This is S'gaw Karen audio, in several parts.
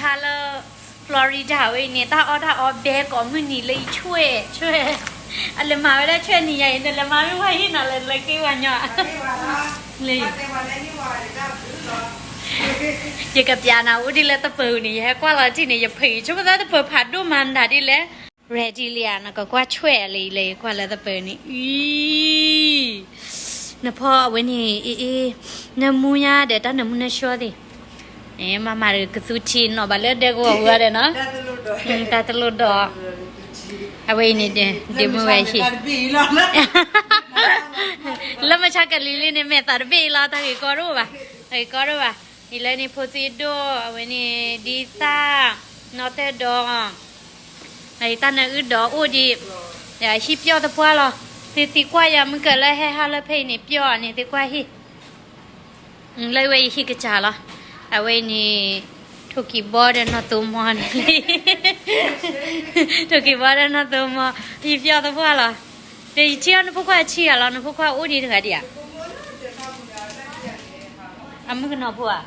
ဟါလၢ Florida ဝဲအံၤန့ၣ် တၢ်အီၣ်တၢ်အီဘဲကိးမုၢ်နံၤလၢယဆွဲၣ်ဆွဲၣ်, အလဲၤမၤဝဲဒၣ်ဆွဲၣ်နံၤယၤအံၤ နလဲၤမၤမ့ၢ်ဝဲဟံၣ်နီၤ လဲၤလဲၤက့ၤဝဲညီ, လၢ ယကပျးနၤအိၣ်ဒ်လၢသပၢၤန့ၣ် ယဟဲကွၢ်လီၤတံၢ်န့ၣ် ယဖံးဆိကမိၣ်သးသပၢၤဖးဒိၣ်မၤနၤဒ်လဲၣ်, ready လံဧါ နကကွၢ်ဆွဲၣ်လံလၢယကွၢ်လၢသပၢၤန့ၣ်, အံၤ နဖီအဝဲန့ၣ် အ့ၣ်အ့ၣ် နၢမူညါဒီးတၢ်နၢမူနၢဆှီသ့ၣ်, မၤမၤဒီးကသူထံနီၤဘၣ်လၢဒဲကဝီၤဝဲဒီးနီၤ, တၢ်တလိၣ်ဒီး, အဝဲအံၤန့ၣ် ဒ့မုၣ်ဝဲဟံၣ် လၢမဆါကလံၤလံန့ၣ် မဲာ်သးတဘ့ၣ်အံၤလီၤ တၢ်ဂ့ၤကီဒိၣ်ဘၣ်, တၢ်ဂ့ၤကီဒိၣ်ဘၣ်, အံၤလၢန့ၣ်ဖိသံဒိၣ် အဝဲန့ၣ် ဒ်သၣ် နီၢ်သၢၣ်ဒီး တၢ်နၢအုၣ်ဒီးအိၣ်ဒံး, ဟံၣ်ပျီၣ်သပှၢ်လီၤ, သုသံကွၢ်ယၤမုၢ်ကၢၤလၢဟဲဟးလၢဖဲအံၤန့ၣ် ပျီၣ်န့ၣ် သုကွၢ်ဟံၣ် လၢဝဲယဟံၣ်ကစၢ်လီၤ, အဝဲအံၤန့ၣ် ထိၣ်ကံၢ်ဘီဒီးနီၢ်သိမီန့ၣ်လံ, ထိၣ်ကံၢ်ဘီဒီးနီၢ်သိမီ, ဟံၣ်ပျီၣ်သပှၢ်လီၤ, ဒီးယထံၣ်အီၤနဖိခွါဆံးဧါလီၤ နဖိခွါအိၣ်ဒံးတဂၤဒံးဧါ, အမုၣ်ကနီၤဖိဧါ,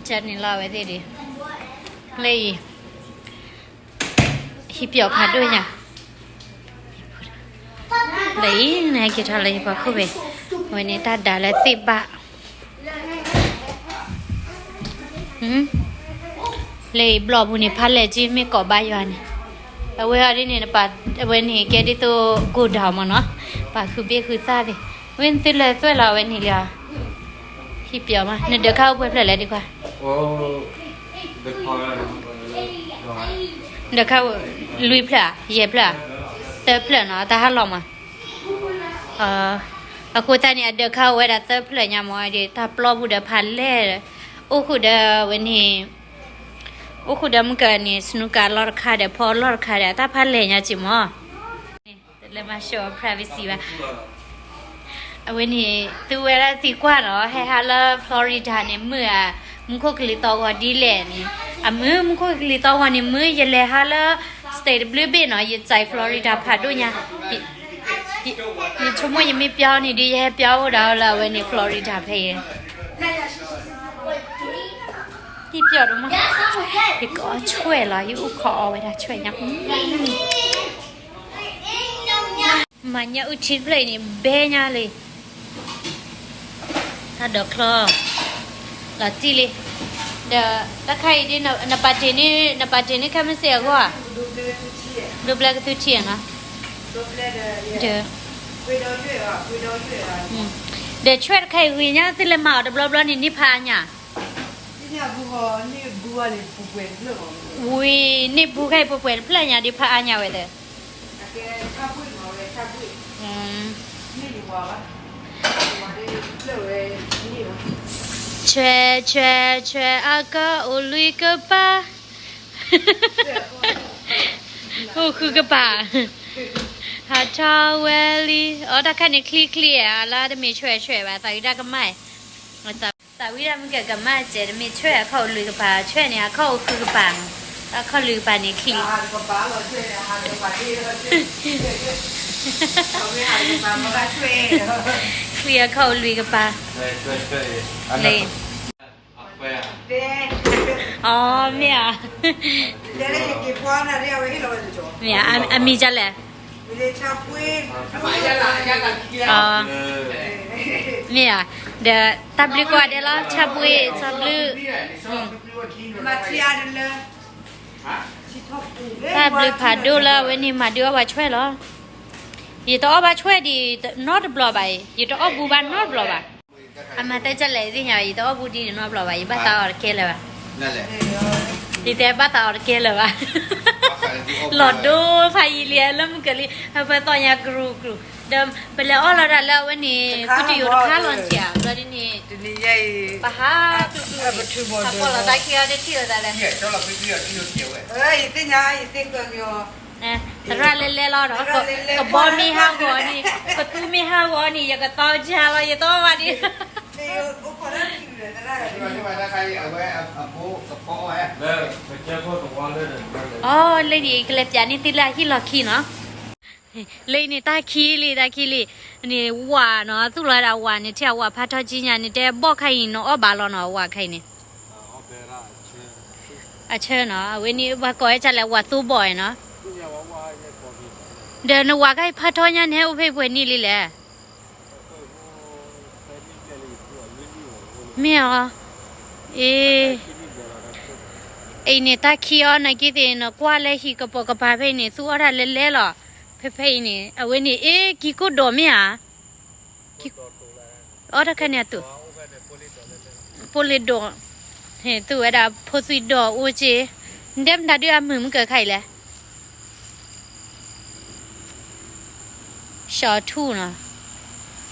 ကန့ၣ်လီၤအဝဲသ့ၣ်ဒံး, လၢအံၤ ဟံၣ်ပျီၣ်ဖးဒိၣ်ညါ, လၢအံၤ နဟဲက့ၤထီၣ်လၢယပှၤခိၣ်ဖဲ, အဝဲန့ၣ်တၢ်ဒါလၢသ့ၣ်ဘၣ်, လၢအံၤဘျီၣ်ပူၤန့ၣ် ဖးလဲၢ်က့မ့ၢ်ကိးဘါယွၤန့ၣ်, အဝဲအီၤဒ်န့ၣ် အဝဲန့ၣ်ကဲဒ်သိး go down မ့ၢ်နီၤ, ပှၤဃုဘ့ၣ်ဃုသၣ်သ့ၣ်, ဝဲန့ၣ်သုလဲၤသွဲၣ်လီၤအဝဲန့ၣ်လံဧါ, ဟံၣ်ပျီၣ်မး နဒၢးခါအိၣ်ပှဲၤဖျၢၣ်လဲၣ်ဒံးကွၢ် ဒၢးခါ လွံၢ်ဖျၢၣ်ဧါ ယဲၢ်ဖျၢၣ်ဧါ, သၢဖျၢၣ်နီၤ တၢ်ဟးလီၤမး, အဃိသတးန့ၣ် အဒၢးခါအိၣ်ဝဲဒၣ်သၢဖျၢၣ်ညါမး ဒ်တၢ်ပျီပူၤဒီးဖးလဲၢ်, အိၣ်ဃုာ်ဒီးဝဲန့ၣ်, အိၣ်ဃုာ်ဒီးမုၢ်ကၢၤန့ၣ် snooker လီၢ်တခါဒီး ဖီလီၢ်တခါဒီး တၢ်ဖးလဲၢ်ညါက့မး တလဲၤမၤ show privacy ဘၣ်. အဝဲန့ၣ် သုဝဲဒၣ်သံကွၢ်နီၤ ဟဲဟးလၢ Florida န့ၣ် မုၢ်ဧါ, မူခိၣ်ကလံၤသီဂီၤဒ်လဲၣ်န့ၣ်, အမုၢ် မူခိၣ်ကလံၤသီဂီၤန့ၣ် မုၢ်ယလဲၤဟးလၢ state တဘျုးဘ့ၣ်နီၤ ယစဲး Florida ဖးဒိၣ်ညါ, ယဆိကမိၣ်ယမ့ၢ်ပျီန့ၣ်ဒီး ယဟဲပျီအိၣ်ဒီးလၢအဝဲန့ၣ် Florida ဖဲအံၤ, ဟံၣ်ပျီၣ်ဒိၣ်မး, ယကအီၣ်ဆွဲၣ်လီၤ ယအိၣ်ခိးအီၣ်ဝဲဒၣ်ဆွဲၣ်ညါ မၤညၣ်အုၣ်ထံတဖျၢၣ်အံၤန့ၣ် ဘဲညါလံ, တၢ်ဒိးချီ လီၤတံၢ်လံ, ဒီးတၢ်ခါအံၤဒ် နပာ်တ့ၢ်န့ၢ် နပာ်တ့ၢ်န့ၢ်ခဲမုၢ်စ့ၢ်အဂီၢ်ဧါ, ဒိဘျဲကသူထံၣ်နီၤ, ဒီးဆွဲၣ်တခါအံၤဂ့ၤညါ သုလဲၤမၤအီၤတဘျီဘျီန့ၣ် န့ၢ်ဖးအါညါ ဝံၤန့ၢ်ဘူခဲအံၤပှဲၤပှဲၤတဖျၢၣ်ညါဒ်ဖးအါညါဝဲသ့ၣ်, ဆွဲဆွဲဆွဲအကအိၣ်လွံၢ်ကပၤ, အိၣ်ဃုကပၤ, ဟးထီၣ်ဝဲလံ, အတၢ်ခါန့ၣ်ချံချံဧါ လၢတမ့ၢ်ဆွဲဆွဲဘၣ် သးဝံၣ်တၢ်ကမၣ် သးဝံၣ်တၢ်မ့ၢ်ကကမၣ်စဲး တမ့ၢ်ဆွဲအခီၣ်အိၣ်လွံၢ်ကပၤ ဆွဲန့ၣ် အခီၣ်အိၣ်ဃုကပၤ, အခီၣ်လွံၢ်ကပၤန့ၣ်ချံ, ချံအခီၣ်အိၣ်လွံၢ်ကပၤ, လၢ, အမ့ၢ်ဧါ, မ့ၢ်ဧါ, အမံၤဒ်လဲၣ် မ့ၢ်ဧါ, ဒီးတၢ်ဘျုးကိးဂၤဒဲးလီၤ ဆၣ်ဘှ့ၣ် ဆၣ်ဘျုး, တၢ်ဘျုးဖးဒိၣ်လၢအဝဲန့ၣ်မၤဒုးအီၣ်ဘၣ်ဆွဲၣ်လီၤ, ယတအီၣ်ဘၣ်ဆွဲၣ်ဒံးနီတဘျီဘၣ်အံၤ ယတအီၣ်ဘူးဘၣ်နီတဘျီဘၣ် အမၤသၢကလဲၣ်သ့ၣ်ညါ ယတအီၣ်ဘူးဒံးနီတဘျီဘၣ် ယဘၣ်သးအီၣ်တကဲလၢၤဘၣ်, ယတဲဘၣ်သးအီၣ်တကဲလၢၤဘၣ်, လီၤဒိဖးယံာ်လံလၢမုၢ်ကလံၤ အပှဲၤသီညါကရူၢ်ကရူၢ်, ဒီးပလဲၤအီၣ်လီၤတၢ်လၢအဝဲန့ၣ် ကတယိၤတခါလီၤစံးဧါ ဘျီဒ်န့ၣ်, ပဟးကရူၢ်ကရူၢ်န့ၣ် ဟးကွၢ်လီၤတၢ်ခံအီၤတထံၣ်လိာ်သးလဲၣ် သရၣ်လဲၤလဲၤလီၤဒီး ကဘီမ့ၢ်ဟးဂီၤန့ၣ် ကသူမ့ၢ်ဟးဂီၤန့ၣ် ယကသီကၢ်လီၤယသီဝဲဒၣ်, အီ လၢန့ၣ် ကလဲၤပျးန့ၢ်သုလၢအဟံၣ်လီၢ်ခံနီၤ, လၢအံၤန့ၣ် တၢ်ခံလံ တၢ်ခံလံ, န့ၣ်ဝၣ်နီၤ သူၣ်လီၤဒၣ်ဝၣ်န့ၣ် ထံၣ်အဝၣ်ဖးထီကံညါန့ၣ် တဲဘီၣ်ခါအံၤနီၤ အီၣ်ဘၣ်လီၤနီၤ အဝၣ်ခါအံၤန့ၣ်, အဆၢနီၤ အဝဲန့ၣ် ပှၤကိးဝဲဒ်လဲၣ် ဝၤသိဘီၣ်နီၤ. ဒီးနဝၤခါအံၤဖးထီညါ နဟဲအိၣ်ဖဲအံၤပှဲၤနံၣ်လံလဲၣ်. မ့ၢ်အီၤ, အ့, အံၤန့ၣ် တၢ်ခံအီၤ နာ်က့သ့ၣ် နကွၢ်လၢဟံၣ်ကပိာ်ကပၤဖဲအံၤန့ၣ် သူအီၣ်တၢ်လဲၤလဲၤလီၤ. ဖဲဖဲအံၤန့ၣ် အဝဲန့ၣ် အ့ ကံကိၢ်ဒိၣ်မ့ၢ်ဧါ. အီၣ်တၢ်ခါန့ၣ်အတူး, ဖိလ့ၤဒိၣ်, သူဝဲဒၣ်ဖိသွံၣ်ဒိၣ်အိၣ်က့, ဒဲမတၤဒုးအမုာ်မုာ်ကဲခါအံၤလဲၣ်. ရှီထူနီၤ,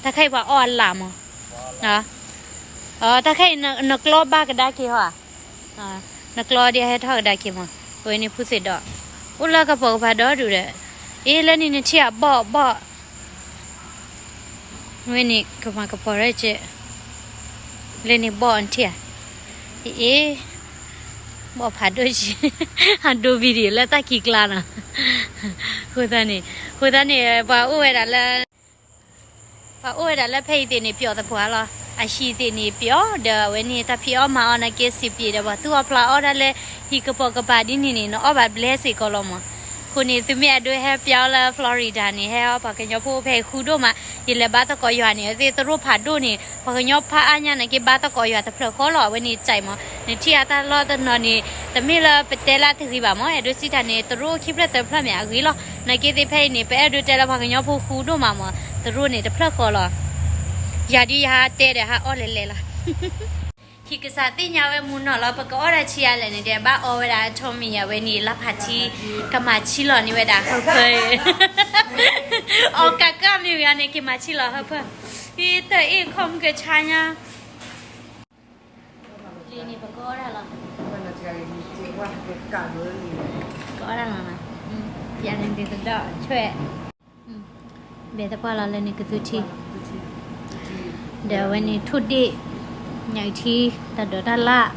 တၢ်ခါအံၤပှၤအီၣ်အလၣ်မး, တၢ်ခါအံၤနကျီဘၣ်ကဒါက့ၤဟီဧါ, နကျီဒ်ဟဲထီၣ်ကဒါက့ၤမး, အဝဲန့ၣ်ဖိသ့ၣ်ဒီး, အိၣ်လၢကပိာ်ကပၤဒီဒူၣ်ဒီး, အ့ လၢန့ၣ်နထံၣ်အဘီၣ်ဘီၣ် ဝဲန့ၣ် ကမၤကပီၤရဲၣ်ကဲ, လၢန့ၣ်ဘီၣ်နထံၣ်ဧါ, အ့, ဘီၣ်ဖးဒိၣ်ကဲ, အဒိ video လၢတၢ်ခံးကျါနီၤ, ဃိသတးန့ၣ်, ဃိသတးန့ၣ် ပှၤအိၣ်ဝဲဒၣ်လၢ, ပှၤအိၣ်ဝဲဒၣ်လၢဖဲအံၤသ့ၣ်န့ၣ် ပျီသပှၢ်လီၤ, အဟံၣ်သ့ၣ်န့ၣ်ပျီ, ဒီးအဝဲန့ၣ် တၢ်ဖံးအီၣ်မၤအီၣ်နာ်က့စံးပျ့ၤဒီး ပှၤသူၣ်အီၣ်ဖျးအီၣ်တၢ်လၢ ဟံၣ်ကပိာ်ကပၤဒ်န့ၣ်န့ၣ် နအီၣ်ဘၣ်ဘျဲစ့ၢ်ကီးလီၤမး. အဃိန့ၣ် သုမ့ၢ်အဒိဟဲပျီလၢ Florida န့ၣ် ဟဲအီၣ်ပှၤကညီဖိဖဲအံၤဃူဒိၣ်မး, ယလဲၤဘါသကိးယွၤန့ၣ် အဝဲသ့ၣ်သရိာ်ဖးဒိၣ်န့ၣ် ပှၤကညီဖးအါညါနာ်က့ဘါသကိးယွၤတဖျၢၣ်ဃီလီၤ, အဝဲန့ၣ်ကဲမး, နထံၣ်အတၢ်လီၢ်တနီၤန့ၣ် တမ့ၢ်လၢပတဲလၢတဂ့ၤဘၣ်မး, အဲၣ်ဒိးစံးတၢ်န့ၣ် သရိာ်ခံဖျၢၣ်သၢဖျၢၣ်မ့ၢ်အဂ့ၤလီၤ, နာ်က့သ့ၣ်ဖဲအံၤန့ၣ် ပအဲၣ်ဒိးတဲလၢပှၤကညီဖိဃူဒိၣ်မးမး, သရိာ်န့ၣ်တဖျၢၣ်ဃီလီၤ. ယၤဒ်ယဟးတဲဒီးဟးအီၣ်လဲၤလဲၤလီၤ. ခံကစးသ့ၣ်ညါဝဲမူနီၢ်လီၤ, ပကအီၣ်တၢ်ဆံးအါလဲၣ်န့ၣ် တဲဘၣ်အီဝဲဒၣ် Tommy အဝဲန့ၣ် လါဖးထံ, ကမၤဆံးလီၤန့ၢ်ဝဲဒၣ်ဟၢဖၢအံၤ, အီၣ်ကးကးမ့ၢ်ဝံၤအီၤန့ၣ် ကမၤဆံးလီၤဟၢဖၢ, ဖံတၢၢ်အ့ၣ်ခီမုၢ်ကဆါညါ လံန့ၣ် ပကအီၣ်ဒၣ်လီၤ, ကအီၣ်ဒၣ်လီၤ, ယၤန့ၣ်ဒ်သဒီၣ်ဆွဲ, ဘဲသပှၢ်လီၤလၢန့ၣ်ကသူထံ, ဒီးအဝဲန့ၣ်ထိၣ်ဒ့ၣ်, ညၣ်အုၣ်ထံ, တၢ်ဒိးတၢ်လၣ်,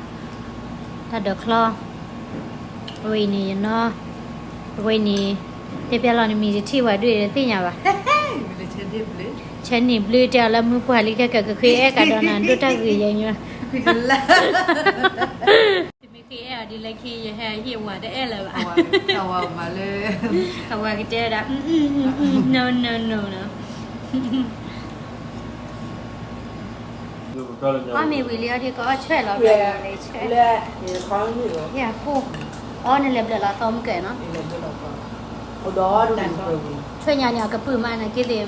တၢ်ဒိးချီ, အဝဲအံၤန့ၣ်ယနီၢ်, အဝဲအံၤန့ၣ်, တဲပျဲလီၤနမံၤတထံၣ်ဝဲဒုးတသ့ၣ်ညါဘၣ်, ဆဲန့ၣ်ဘျုးတဲအီၤလၢမုၢ်ပှၢ်လံခဲကၢၣ်ကဃ့အဲၣ်ကဒီးနၤ ဒိၣ်တၢ်ဂ့ၤယဲၢ်ညါ တမ့ၢ်ဃ့အဲၣ်အီၤဒ်လဲၣ်ခံ ယဟဲဟ့ၣ်ဝၤတအဲၣ်လၢၤဘၣ်, အဝၤကတဲဒၣ်, အဝၤကတဲဒၣ်, no no no no, အီၣ်မ့ၤဝံၤလံအီၤဒ်ကအီၣ်ဆွဲၣ်လီၤ, လၢ, ယကိၢ်, အီၣ်နလဲၤဘျၢၣ်လီၤသီမုၢ်ကၢၢ်နီၤ, ဆွဲၣ်ညါန့ၣ်အကပုာ်မးနာ်က့သ့ၣ်,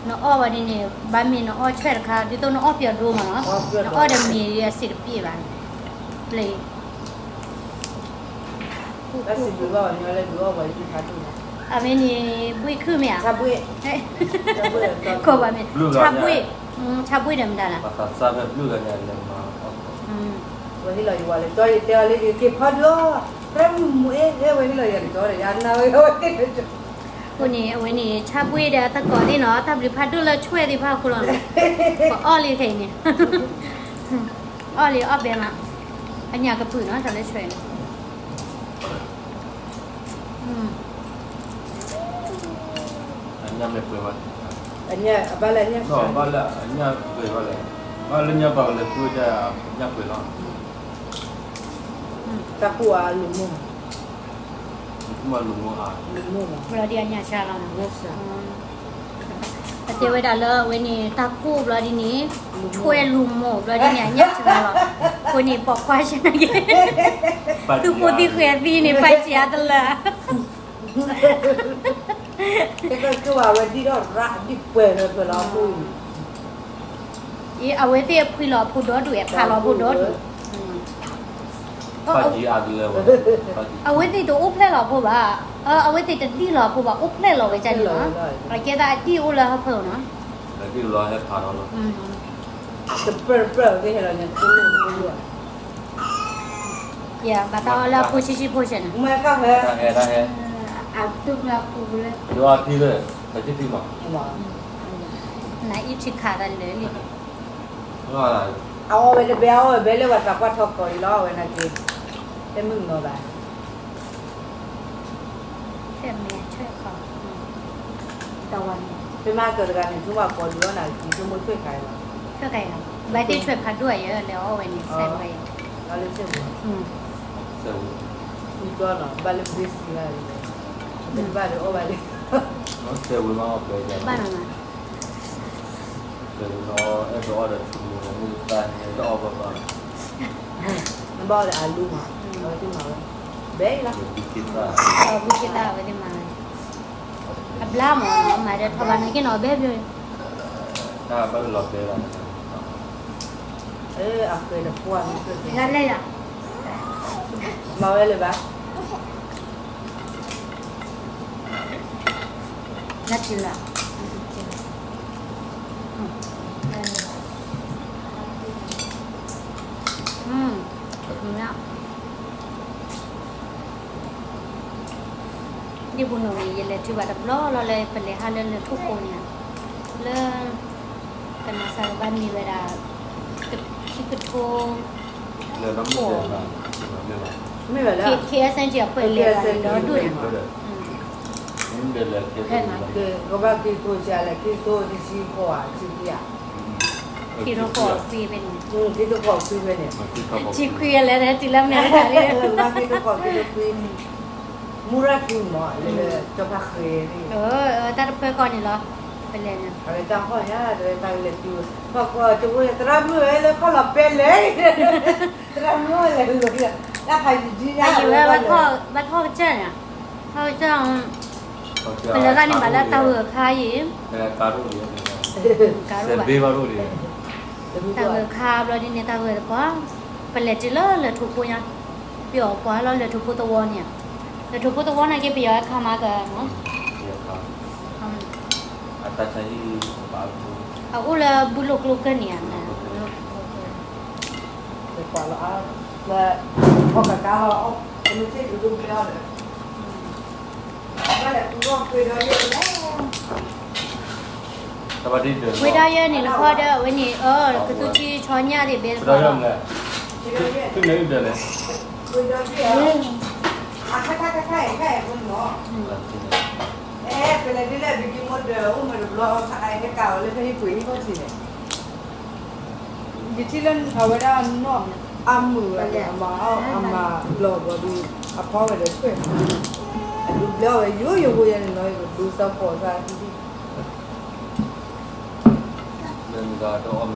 နအီၣ်ဝဲဒ်န့ၣ် ဘၣ်မ့ၢ်နအီၣ်ဆွဲၣ်တခါ ဒ်သိးနအီၣ်ပျီဒိမးနီၤ, နအီၣ်ဒီးမ့ၤအစ့ၢ်တပျ့ၢ်ဘၣ်, လၢ အဝဲန့ၣ် ဘှ့ၣ်ခုၣ်မ့ၢ်ဧါ, ကိးဘၣ်မ့ၢ်, ဆါဘှ့ၣ်, ဆါဘှ့ၣ်ဒီးမတၤလဲၣ်, ဝဲဟ့ၣ်လီၤယၤလၢကၠီယတဲအီၤလၢယက့ၤဖီဒုးအီၣ်, သရၣ်မုၣ်မူအဲၣ် ဝဲဟ့ၣ်လီၤယၤကၠီဒီး ယၤနၢ်ဝဲဝဲ အဃိန့ၣ် အဝဲန့ၣ် ဆါဘှ့ၣ်ဒီးသကိးသ့ၣ်နီၤ တၢ်ဘျုးဖးဒိၣ်လၢဆွဲၣ်သ့ၣ်တဖၣ်အဃိလီၤ, ပအီၣ်လံခဲအံၤန့ၣ်, အီၣ်လံအီၣ်ဘဲမး, အညၣ်ကပုာ်နီၤ တၢ်လၢဆွဲၣ်န့ၣ် အညၣ်မ့ၢ်ပှဲၤဘၣ်, ဘၣ်လၢအညၣ်ပှဲၤဘၣ်လဲၣ်, ဘၣ်လၢညၣ်ပှဲၤဘၣ်လဲၣ်, ဘၣ်လၢညၣ်ပှဲၤလီၤ, တၢ်ကူၣ်အါလူၤမိၢ်, လူၤမိၢ်လီၤ, ဘျီဒ်အညၣ်ဆါလီၤ, အတဲဝဲဒၣ်လၢအဝဲန့ၣ် တၢ်ကူၣ်ဘျီဒ်န့ၣ်, ဆွဲၣ်လူၤမိၢ်ဘျီဒ်န့ၣ် အညၣ်ဆါလီၤ, အဃိန့ၣ်ပိာ်ခွါဆဲးနာ်က့, သုးဖိသံဃဲၤသံန့ၣ် ပာ်စံးအါတလၢာ် ကဲကဲကဲဝဲဒ်ဒီးရၣ်ဒ်ပှဲၤလၢပှဲၤလီၤအဃိန့ၣ်, အဝဲသ့ၣ်အဖှံလီၤဖိဒီဒူၣ် အဖးလီၤဖိဒီဒူၣ်, အဝဲသ့ၣ်တအိၣ်ဖျဲၣ်လီၤဖိဘၣ်, အဝဲသ့ၣ်တဒံၣ်လီၤဖိဘၣ်, အဝဲသ့ၣ်တဒံၣ်လီၤဖိဘၣ် အိၣ်ဖျဲၣ်လီၤဝဲဒ်န့ၣ်လီၤ, အကဲသးအဒံၣ်အိၣ်လၢဟၢဖၢနီၤ ယဘၣ်တၢ်အီၣ်လၢအဖိဆံးဆံးဖိဆဲးန့ၣ်, အတူၢ်ဘျၢပူၤလၢ, ယွၤထံလၢ, ပထံထံမး, နအံၤထံခးသးလၢာ်လံ, အအီၣ်ဝဲတဘဲအီၣ်ဝဲဘဲလၢပှၤသးပှၢ်ထီၣ်ကီးအံၤလီၤ အဝဲနာ်က့, တမုၢ်နီၤဘၣ် ဖဲမ့ၢ်ထွဲခီ, တဝါန့ၣ် ဖဲမ့ၢ်ကၢၢ်တဂၤန့ၣ် ဆိကမိၣ်ကိးဒုးအီၣ်နၤက့ ဆိကမိၣ်ထွဲခါအံၤလီၤ, ထွဲခါအံၤလီၤ, ဘၣ်သ့ၣ်ထွဲဖးဒိၣ်အံၤလၢအီၣ်ဝဲန့ၣ် စဲးဝဲအံၤ, လၢစဲးဝံၤ, စဲးဝံၤ, စူကၠီနီၤ ဘၣ်လၢဘ့ၣ်စံလၢ, ဘၣ်ဒီးအီၣ်ဘၣ်လံ, စဲးဝံၤမ့ၢ်အီၣ်ဘဲ, ဘၣ်နီၤ, စဲးဝံၤနီၤ အဲၣ်ဒိးအီၣ်ဒီးထူမူန့ၣ် မုၢ်သၣ်န့ၣ် တအီၣ်ဘၣ်ဘၣ်, နဘၣ်အီၣ်ဒီးအလူမး, အဝဲသ့ၣ်မၤဝဲ, ဘဲလီၤ, ဘုခ့သၣ်အဝဲသ့ၣ်မၤဝဲ, အဘျါမးနီၤ မၤဒီးထီၣ်ဘၣ်နာ်က့နီၤ ဘဲဘျီ, တၢ်ဘၣ်လီၤဘဲလီၤ, အဃဲဒီးပှၢ်, မၤဝဲလၢၤဘၣ် နထံၣ်လၢ, ဒ်ပူၤနီၢ်န့ၣ် ယလဲၤတုၤဘၣ်တဘျီလီၤလၢပလဲၤဟးလၢလၢၢ်ထူၣ်ကိန့ၣ်, လၢ ကနီၤစးဘၣ်မံၤဝဲဒၣ် ခံကထိ မ့ၢ်ဝဲလၢ K-, KSNG အဖဲလဲၣ်ဒီးဒိၣ်န့ၣ်, ကဘၣ်ခံကထိဆံးလဲၣ် ခံကထိတဆံဃိးဧါ ဆံခွံဧါ, ခံကထိဃိးခွံဖဲန့ၣ်, ခံကထိဃိးခွံဖဲန့ၣ်, ဆံခွံလဲၣ် တုၤလၢမဲာ်တၢ်လံ, ကဘၣ်ခံကထိဃိး ခံကထိခွံ, မူရၢ်ထူမး လၢကၠီဖးဃ့န့ၣ်, တၢ်တဖၢကီၢ်န့ၣ်လီၤ, ပလဲၤန့ၣ်, အဝဲတၢ်ဟီၣ်ညါ တဝဲတၢ်လဲၤတုၤ, ဟီၣ်ကီၢ်ကၠိဖိန့ၣ် သရၣ်မုၣ်ဝဲလၢခီၣ်လီၤပဲလဲၣ် သရၣ်မုၣ်ဝဲလဲၤလီၤ, တၢ်ဖးယံာ်ဒံးညါ အယံာ်ဝဲ ဘၣ်ထီၣ်ကစၢၢ်န့ၣ်, ထီၣ်ကစၢၢ်, ပလဲၤတၢ်န့ၣ်ဘၣ်လၢတၢ်ဂၢၢ်ခါအံၤ, တၢ်ဂၢၢ်ခါဘျီဒ်န့ၣ် တၢ်ဂၢၢ်တပှၢ်, ပလဲၤတုၤလၢလၢၢ်ထူၣ်ဖိညါ, ပယီၤပှၢ်လီၤလၢၢ်ထူၣ်ဖိသဝီန့ၣ်, လၢၢ်ထူၣ်ဖိသဝီနာ်က့ ပယီၤအခါမးက အအိၣ်လၢဘုလိာ်ကျိကၢၢ်န့ၣ်ဧါ, ပှၤလီၤအါ, လၢ အီၣ်ကကါလီၤ, မ့ၢ်သ့ၣ်ဒိၣ်ဒိၣ်ကျဲအီၤဒီး, ဘၣ်လဲၤသူၣ်ထီၣ်ခွ့ဒီးယဲၢ်လီၤ, ခွ့ဒီးယဲၢ်န့ၣ် နဖီဒီးအဝဲန့ၣ် အၢ ကသူထံဆီညၣ်သ့ၣ်ဘဲတပှၢ်လီၤ, ခွ့ဒီးယဲၢ်, ခွ့ဒီးယဲၢ်, အခါခါခါခါအံၤခါအံၤဖိန့ၣ်, အဲ ပလဲၤဒ်လဲၣ် ဘံကံမိၢ်ဒၢး အိၣ်မ့ၢ်တဘျီ အခါအံၤကးအီၤလၢဖဲဟံၣ်ပှ့ၤဟံၣ်ဖီၣ်ထံးန့ၣ်, ယထံၣ်လၢအဝဲဒၣ်နီၢ် အမုာ်ဝဲန့ၣ် အမၤအီၣ်အမၤလီၤဘီဒုး အဖီဝဲဒီးဆွဲၣ်, အဒုးဘျီဝဲယိယိဖိယဲန့ၣ်နီၤ ယကဒုးစၢဖှိၣ်စၢ်ထံထံၣ်, လၢနဂၤတအီၣ်